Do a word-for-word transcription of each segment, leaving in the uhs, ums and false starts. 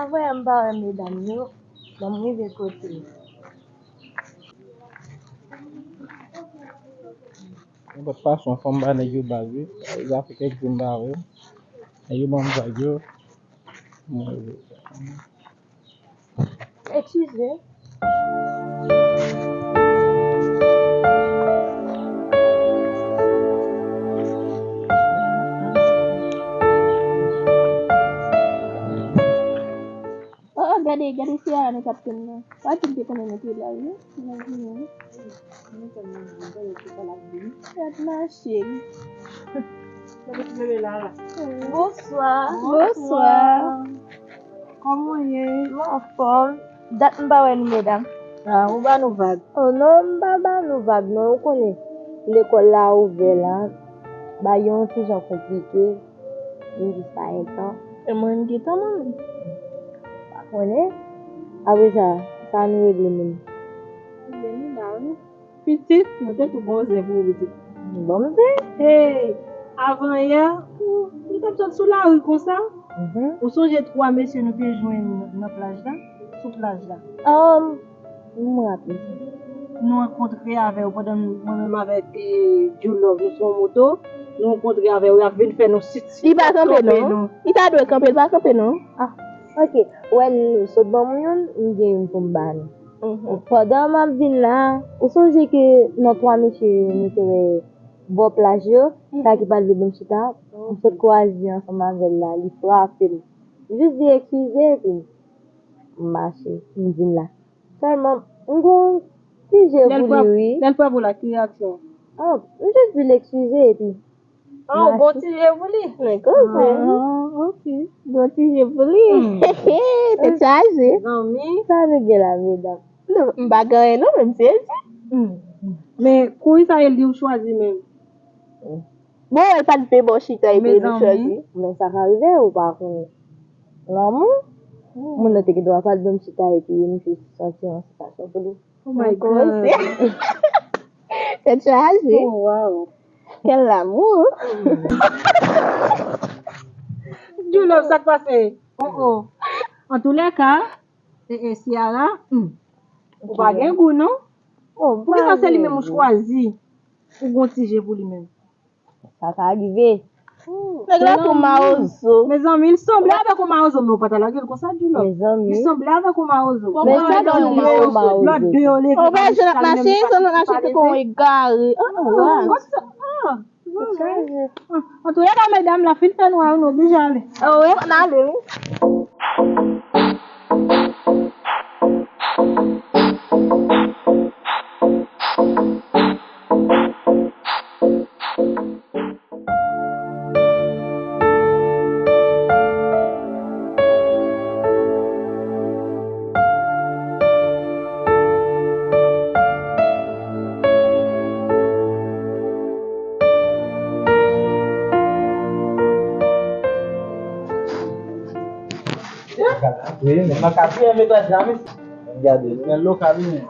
Avè m pa wè medam yo, ban m rive kote yo. Nenpòt fason, fò m ba nèg yo bag, wi. Zafè kèk jou m pa wè yo. Nèg yo ban m vag yo. Mwen, eskize. Oh, oh, gade, gade Ciara nou t ap tann nan. Pa di m te konnen nou te la, wi. Imajine, wi. Gad mache. Bonswa. Bonswa. Kòman w ye? Mwen anfòm. Dat m pa wè nou, medam. Ah, ou ba nou vag. Oh non, m pa ba nou vag, non. Ou konnen, lekòl la ouvè la. Bagay yo yon ti jan konplike. M jis pa gen tan. E mwen, m gen tan, mwen menm. Pa konnen. Apre sa, sa nou regle menm. Ebyen, nou la, wi. Pitit, mwen te tou gon zen pou ou, pitit. Bon, m zen. Hey, avan yè, ou, nou t ap sot sou lari konsa. Mhm. Ou sonje twa mesye nou te jwenn nan plaj la, sou plaj la? Um, m raple sa. Nou rankontre avè yo pandan nou, mwen menm avèk, eh, Djoulove, nou sou yon moto. Nou rankontre avè yo, y ap vin fè nou sit, sit, li pa kanpe, non. Li ta dwe kanpe, li pa kanpe, non. Ah, ok. Wè, nou sot ban mwen youn, m gen youn pou m ba nou. Mhm. Pandan m ap vin la, ou sonje ke nan twa mesye nou te wè bò plaj yo, sa ki pa t vle ban m chita, m sot kwaze ansanm avè l la, li frape m. M jis di eskize, epi m mache, m vin la. Sèlman, m gon ti je pou li, wi. Lè l frape w la, ki reyaksyon? Oh, m jis di l eskize, epi Oh, ou gon ti je pou li? Men koze. Ah, ok. Gon ti je pou li. Hmm. Tèt chaje. Zanmi. Sa nou gen la, medam? Non, m pa gen anyen non, men m sezi. Hmm. Men kouri sa e li ou chwazi menm? Bon, e pa t vle bò chita epi nou chwazi. Men sa ka rive, ou pa konnen. Lanmou, moun nan te gen dwa pa t ban m chita epi m jis santi yon sansasyon pou li. Oh my God. Tèt chaje. Oh, wow. Quel amour. Djoulove, sa k pase? Oh, oh. Antoulèka, e, e, Ciara, hmm, ou pa gen gou, non? Oh, poukisa se li menm ou chwazi? Ou gon ti je pou li menm? Sa ka rive. Nèg la tou mawozo. Mezanmi, li sanble avèk yon mawozo, men ou pa ta lage l konsa, Djoulove. Mezanmi. Li sanble avèk yon mawozo. Men sa ki yon mawozo? Lòt de yo leve. Ou pa jwenn ap mache, jwenn ap mache tankou yon egare. Ah, ah. Antouka, medam la fin fè nwa, nou oblije ale. Ah, wi, fò n ale, wi. Nan katriye, nan katriye, men gade, men lokal, men.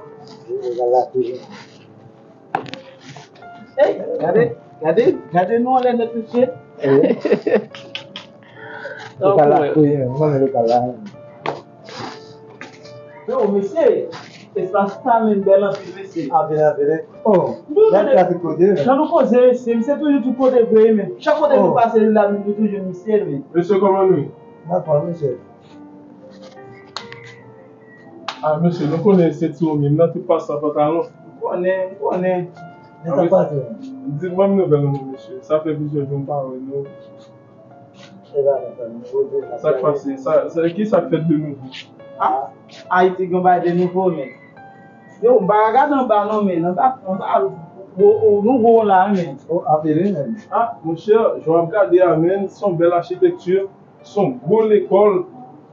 Ey, gade, gade, gade nou anlè nèt, mesye. Lokal la, wi, men, mwen, lokal la. Yo, mesye, espas sa menm bèl anpil, mesye. Anpil, anpil, wi. Oh, gade trafik kote, men. Jan nou koze, mesye, misye toujou tout kote vre, men. Chak kote nou pase, nou la, nou toujou misye, men. Mesye, kòman nou ye? N ap fò, mesye. Ah, mesye, nou konnen se ti Romi m nan, tout pasan pantalon. M konnen, m konnen. Men sa k pase? Di, ban m nouvèl ou non, mesye. Sa fè plizyè jou m pa wè nou. Sa k pase? Sa, sa, ki sa k fèt de nouvo? Ah, Ayiti gen bagay de nouvo, men. Yo, m pa ka gade anba non, men anba, anba, nou gwo la, men. Oh, anpil, wi, men. Ah, monchè, jan w ap gade a, men, se yon bèl achitekti. Se yon gwo lekòl,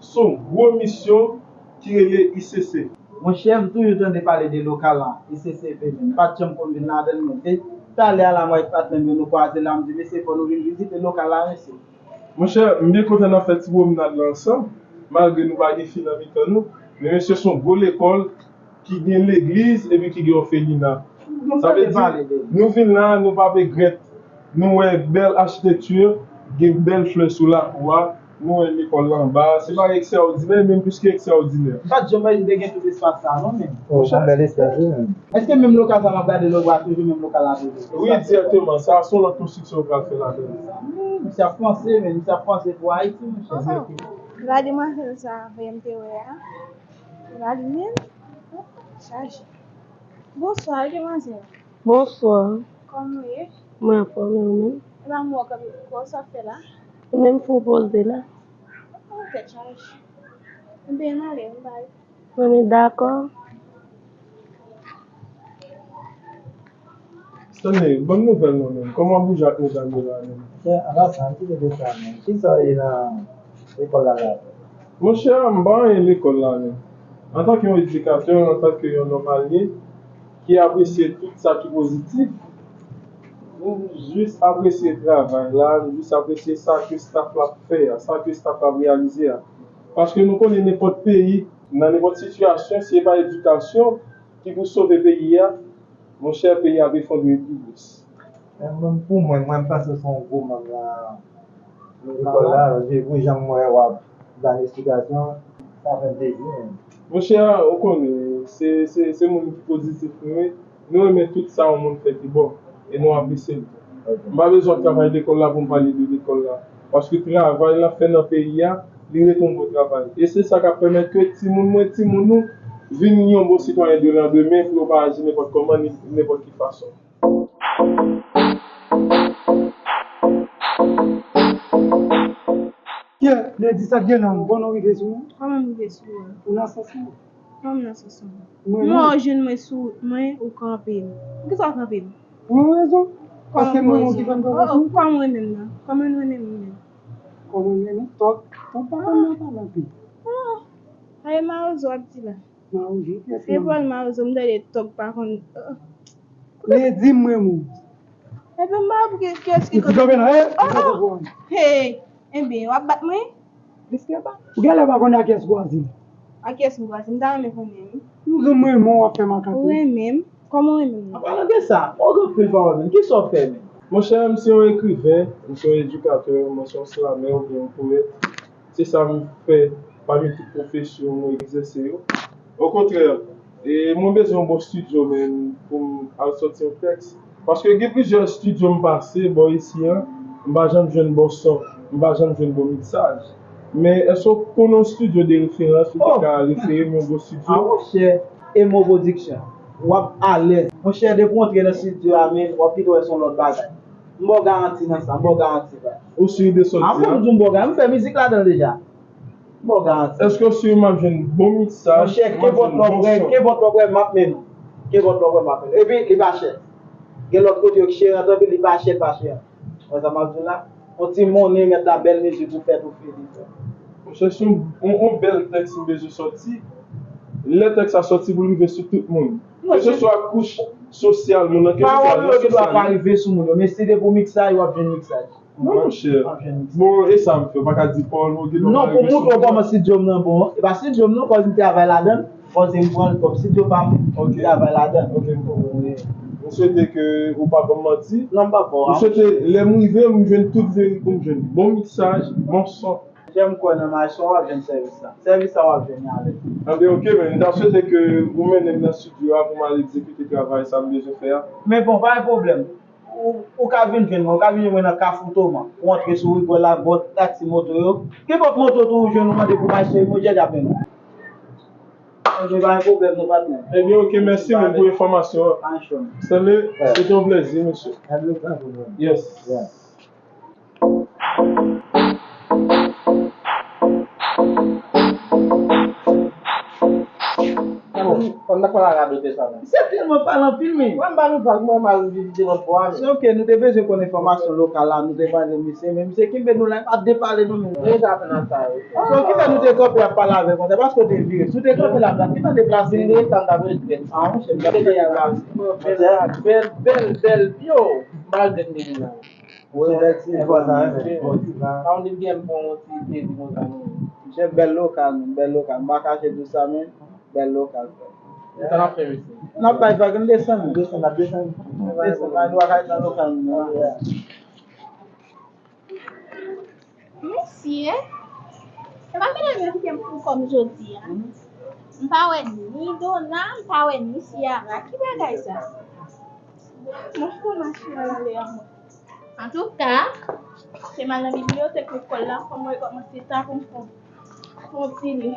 se yon gwo misyon ki rele I C C. Monchè, m toujou tande pale de lokal la, I C C P, men m pa t janm konn vin ladan l, men se talè a la, mwen ak patnè m yo, nou kwaze la, m di, mesye, fò nou vin vizite lokal la, mesye. Monchè, m byen kontan n ap fè ti pwomnad la ansanm, malgre nou pa gen fi nan mitan nou, men mesye, se yon gwo lekòl, ki gen legliz epi ki gen òfelina. Sa vle di, nou vin la, nou pa regrèt. Nou wè bèl achitekti, gen bèl flè sou lakou a, Nou wè lekòl la anba, se pa ekstraòdinè, menm plis ke ekstraòdinè. M pa t janm wè li te gen tout espas sa a non, men. Oh, se yon bèl espas, wi, menm. Èske menm lokal sa m ap gade la, ou wè toujou menm lokal la toujou? Wi, dirèkteman. Sa a se yon lòt konstriksyon yo pral fè ladan l. Hmm, misye ap panse, men misye ap panse pou Ayiti, monchè. Oh, oh. Gade demwazèl sa a, vrè m te wè a. Gade menm. Chaje. Bonswa, demwazèl. Bonswa. Kòman w ye? Mwen anfòm, e ou menm? E pa m wè w kanpe, kò sa w fè la? Ou menm fè w poze la. Ou tèt chaje. Ebyen, n ale, m bay. Mwen menm dakò. Stanley, ban m nouvèl non menm. Kòman w bouje ak medam yo la menm? Chè, anba sa, m kite de sa menm. Kisa w ye nan lekòl la la? Monchè, m pa anyen lekòl la menm. Antanke yon edikatè, antanke yon nòmalyen ki apresye tout sa ki pozitif, m jis apresye travay la, m jis apresye sa ke staff la ap fè a, sa ke staff la ap reyalize a. Paske nou konnen nenpòt peyi, nan nenpòt sitiyasyon, si e pa edikasyon ki pou sove peyi a, monchè, peyi a ap efondre pi plis. Men mwen, pou mwen, mwen, m panse se yon gwo mank nan lekòl la, paske pou jan m wè w ap ba n esplikasyon, sa fè m plezi menm. Monchè, ou konnen, se, se, se moun ki pozitif nou ye. Nou renmen tout sa yon moun fè ki bon, e nou apresye l tou. Ok. M pa bezwen ap travay lekòl la pou m pale de lekòl la. Paske travay l ap fè nan peyi a, li rete yon bon travay. E se sa k ap pèmèt ke timoun mwen, timoun nou, vin yon bon sitwayen de landemen, pou yo pa aji nenpòt kòman, ni nenpòt ki fason. Kiyès? Lè di sa k gen nan m, bon, nou rive sou mwen. Kòman m rive sou ou a? Ou nan sans mwen. Kòman m nan sans ou? Mwen, m wè w jwenn mwen sou mwen, ou kanpe m. Poukisa w kanpe m? Ou gen rezon. Paske mwen, ou ki fè m kanpe sou ou. Kòman w renmen m nan? Kòman n renmen m menm? Kòman n renmen m? Tòg, tòg pa konn nan pale anpil. Ah, e mawozo w ap di la. Mawozo, kiyès ki mawozo? Se Paul Mawozo, m tande tòg pa konn. Men di m mwen moun. Ebyen, m pa wè pou ki, kiyès ki... Ou kanpe nan, eh, oh, oh, hey, ebyen, w ap bat mwen? Deske pa. Ou genlè pa konnen a kiyès ou kwaze. A kiyès m kwaze? M ta renmen konnen, wi. M di w m renmen w, w ap fè makak, wi. Ou renmen m? Kòman w renmen m nan? An palan de sa, ou gen anpil pawòl menm. Kisa w fè menm? Monchè, m se yon ekriven, m se yon edikatè, mwen se yon slamè oubyen yon powèt. Se sa m fè pami tout pwofesyon mwen egzèse yo. Okontrè, e mwen bezwen yon bon estidyo menm pou m al sòti yon tèks. Paske gen plizyè estidyo m pase bò isi a, m pa janm jwenn bon son, m pa janm jwenn bon miksaj. Men èske w konnen yon estidyo de referans ou te ka refere m yon bon estidyo? Ah, monchè, Emo Production. W ap alèz. Monchè, depi w antre nan estidyo a menm, w ap kite wè se yon lòt bagay. M ba w garanti nan sa, m ba w garanti, frè. Ou si de sa w di a? Ah, m di w m ba w garanti, m fè mizik ladan l deja. M ba w garanti. Èske w si m ap jwenn bon miksaj, m ap jwenn bon son? Monchè, kenpòt lè w prè, kenpòt lè w prè, m ap mennen w. Kenpòt lè w prè, m ap mennen w. Epi, li pa chè. Gen lòt kote yo ki chè, antanke li pa chè, li pa chè. Wè sa m ap di w la? Yon ti monnen, mèt la, bèl mizik ou fè tou fini, frè. Monchè, se yon, yon, yon bèl tèks m bezwen sòti. Lè tèks la sòti pou l rive sou tout moun. Keseswa kouch sosyal moun nan, keseswa rans sosyal li. Pawòl ou yo gen dwa pa rive sou moun yo, men si se pou miksaj, w ap jwenn miksaj. Non, monchè. W ap jwenn miksaj. Bon, e sa m fè, w pa ka di pawòl mwen, ou gen dwa pa rive sou moun. Non, pou moutre w kòman estidyo m nan bon, e pa estidyo m non, kòz m travay ladan l, kòz m pran l kòm estidyo pa m, m travay ladan l. Ok, m konprann. Wi. M swete ke ou pa ban m manti. Non, m pa ba w. M swete, lè m rive, m jwenn tout verite, m jwenn bon miksaj, bon son. Jan m kwè nan mache w ap jwenn sèvis la. Sèvis la w ap jwenn li avèk li. Anben, ok, men m ta swete ke ou mennen m nan estidyo a pou m al egzekite travay sa m bezwen fè a. Men bon, pa gen pwoblèm. Ou, ou ka vin jwenn mwen, ou ka vin jwenn mwen nan Kafou Toman. Ou antre sou rigòl la, bò taksi moto yo. Kenpòt moto tou ou jwenn ou mande pou mache, mwen jèj ap mennen w. Ebyen, pa gen pwoblèm, non, patnè. Ebyen, ok, mèsi, men, pou enfòmasyon an. Pa gen chòm. Stanley, se te yon plèzi, mesye. Ebyen, pa gen pwoblèm. Yes. Yeah. Kòm n ap pale a radote sa la. Misye tèlman pale anpil, men. Mwen, m pa nan vag, mwen, m al viv devan bwa, men. Se ok, nou te bezwen konn enfòmasyon lokal la, nou te pale misye, men misye kenbe nou la, li pa depale nou, men. Deja fè nan sa, wi. So, ki fè nou te kanpe ap pale avè l konsa? Paske w te vire. Si w te kanpe la, ki fè w deplase? Vire sa, m ta vire drèt. Ah, monchè, m te deplase. Bèl, bèl, bèl, yo, m pa regrèt m te vin la. Wi, bèl ti vwa sa, wi. Pa konn depi kiyè m pran yon ti plezi konsa, non. Monchè, bèl lokal, men, bèl lokal. M pa kache di w sa, men. Bèl lokal, frè. Sa n ap fè, mesye? N ap bay vag, n desann. Desann, n ap desann. Desann, bay nou bagay nan lokal, non. Yeah. Mesye, Se pa medam yo kite m pou kòm jodi a. M pa wè ni Dona, m pa wè ni Ciara. Ki bagay sa? Mwen fè machin nan anlè a mwen. Antouka, se m al nan bibliyotèk lekòl la, fò mwen kòmanse ta pou m fè yon ti li.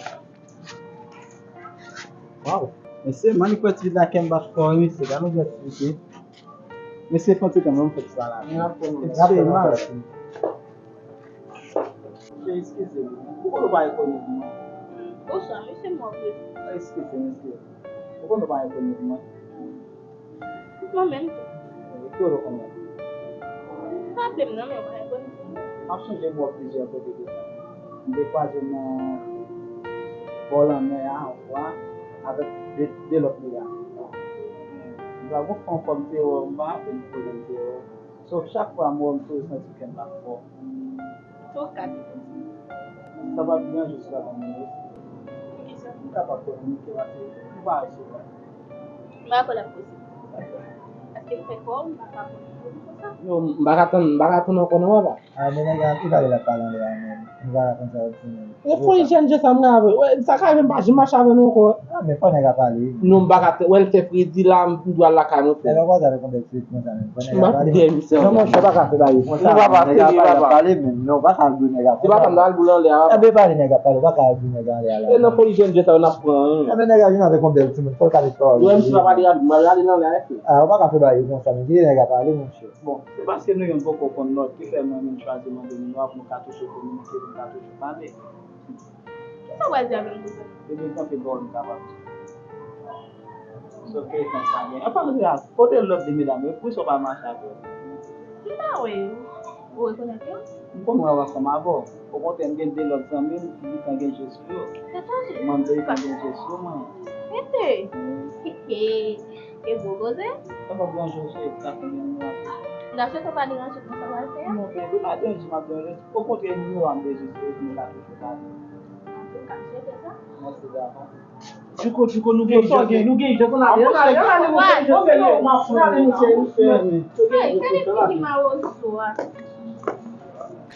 Waw, mesye, m annik wè ti la kè m bat fò wi, mesye, gade yon ti mesye. Mesye, fè yon ti tan, mwen m fè ti la la. Mesye, mal. Mesye, eskize m. Ou konnen w pa rekonèt mwen? Bonswa, mesye Mòg. Eskize m, mesye. Ou konnen w pa rekonèt mwen? Mwen menm tou. Ki kote w konnen? M raple m nan, men w pa rekonèt mwen. M ap sonje m wè w plizyè kote deja. M te kwaze w nan bò lanmè a yon fwa avèk de, de lòt nèg. M pa gon fwa ankò m te wè w, m pa raple m kote m te wè w. Sòf chak fwa m wè w, m toujou santi kè m pa fò. Antouka, li te di. Sa pa t gran jis la ban mwen osi. Poukisa? M kapab kominike paske m pa resevwa. M pa kwè l ap posib. Paske m fè kò, m pa ka kominike konsa. Non, m pa ka tann, m pa ka tann ankò non, papa. A, men nèg la, ki pale l ap pale anlè a menm? M pa ka konn sa l ap di menm. E foli jèn jan sa m nan avè. Wè, sa ka rive m pa janm mache avè nou ankò. A, men fò nèg la pale. Non, m pa ka, wè l fè fredi la, m dwe al lakay mwen, frè. Nèg la pa avèk yon bèl figi konsa menm. Fò nèg la pale. Non, monchè, pa ka fè bagay konsa. Non, papa, nèg la pale, pale menm. Non, pa ka al dwe nèg la konsa. Se papa m nan al boule anlè a. Ebyen pale nèg la pale, ou pa ka al dwe nèg la anlè a la. E nan foli jèn jan sa yo n ap pran, wi. Ebyen nèg la vin avèk yon bèl timoun, fò l ka fè pawòl. Wè, misye pa pale a, m al ale nan anlè a, frè. A, ou pa ka fè bagay konsa menm. Kite nèg la pale, monchè. Bon, se paske nou youn poko konn lòt ki fè mwen menm chwazi mande nou, nou ap nou ka toujou kominike, nou ka toujou pale. Kisa w pral di avè m konsa? Ebyen, tanpri, pawòl m kapab di. Sòf ke konsa, men an palan de a, kote lòt de medam yo? Poukisa w pa mache avè yo? M pa wè yo. Ou rekonèt yo? M konn wè w ansanm avè w. Okontrè, m gen de lòt zanmi m ki gentan gen je sou yo. Se sa, se. Mwen, m te gentan gen je sou mwen. Rete. Wi. E gwo koze. Sa pa gran je sou yo, sa fè gen nou la. M ta swete w pa deranje m nan sa w pral fè a. Non, baby, pa deranje, m ap deranje. Okontrè, nimewo a m bezwen, se yo ki m ka toujou pale. Antouka, m swete sa. Mèsi, Dava. Djiko, Djiko, nou gen jèn, nou gen jèn, ann ale, ann ale, ann ale, monchè, ann ale, monchè, monchè. Hey, gade figi mawozo a.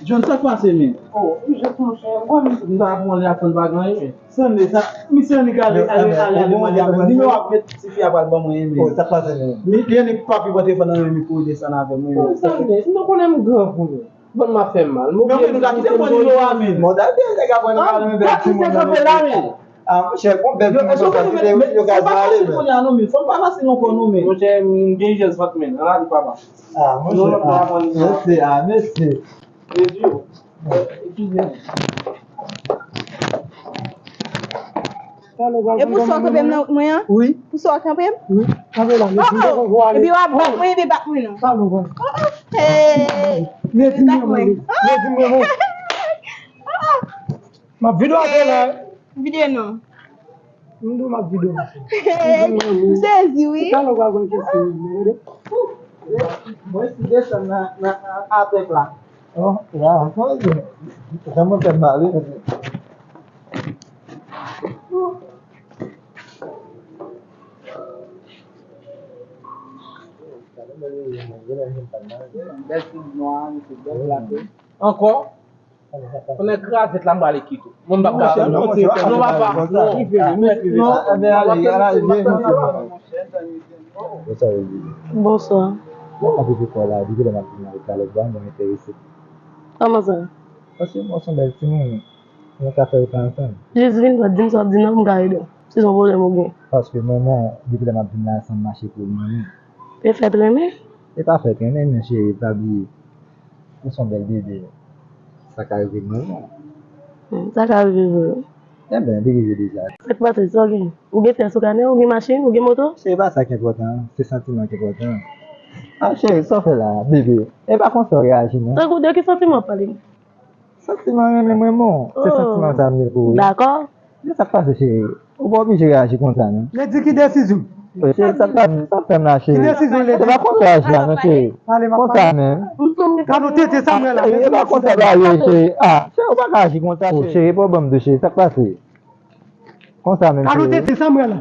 John, sa k pase, men? Oh, ou jis monchè, mwen menm. M ta pran li ap tann pa gen anyen, men. Sanble sa, misye annik ale, ale, ale, ale mande avè m. Nimewo ap met tifi a pral ban mwen, men. Oh, sa k pase, men? Li annik papi pran telefòn nan men m pou desann avè mwen, men. Oh, sanble, nou konnen m gran pou nou. Bon, m ap fè mal. Men, men, nou ta kite pran nimewo a, men. Bon, ta kite nèg ap pran nimewo a, men, bèl timoun nan, men. Ah, monchè, bon, bèl timoun konsa, kite yo ka pale, men. Fò m pa fasil ankò, non, men. Monchè, m gen jès vant, men. Ann ale, papa. Ah, monchè, ah, mèsi, ah, mèsi. Eskize m. E pou sa w kanpe m nan wout mwen an? Wi. Pou sa w kanpe m? Wi. Kanpe la, oh, oh. Epi w ap bat mwen, epi bat mwen non. Oh, oh. Hey. Mèsi, mèsi. M ap vide w atè la. Vide non. M di w m ap vide w. M sezi, wi. Talè w pral konn kesyon, men, tande. Mwen si desann nan, nan, nan apèk la. Oh, la, sa mwen fè mal, wi. Bèl ti nwa, bèl plate. Ankò? Konnen kraze la m prale kite w. Mwen m p ap ka fè non, non, papa. Non, non, non. Bonswa. Bonswa. Mwen ap viv ekòl la, depi lè m ap vin la, talè ba mwen enterese. Kòman sa? Paske mwen se yon bèl timoun, mwen ka fè yo pa ansanm. Jis vin dwat, di m sa w ap di m nan pou m ka ede w. Si se yon pwoblèm ou gen. Paske mwen menm, depi lè m ap vin la, san m mache pou mwen menm. E fè trennen? E pa fè trennen, men cheri, pa bliye. Ou se yon bèl bebe. Sa ka rive mwen menm. Hmm, sa ka rive vre. Enben, li rive deja. Sa k pase, sa w gen? Ou gen tè sou kanè, ou gen machin, ou gen moto? Cheri, e pa sa ki enpòtan, se santiman ki enpòtan. Ah, cheri, sa w fè la, bebe? E pa konsa w reyaji, non. Tankou de ki santiman w ap pale? Santiman renmen mwen, bon. Se santiman sa m gen pou ou. Dakò. Men sa k pase, cheri? Ou pa oblije reyaji konsa, non. Lady, ki desizyon? Cheri, sa k pase, sa k fè m la, cheri? Ki desizyon, Lady? Se pa konsa w reyaji la, non, cheri. Konsa menm. Gade tete sa m wè la. Cheri, e pa konsa w reyaji, cheri. Ah, cheri, ou pa ka aji konsa, cheri. Cheri, pa ban m dou, cheri. Sa k pase? Konsa menm, cheri. Gade tete sa m wè la.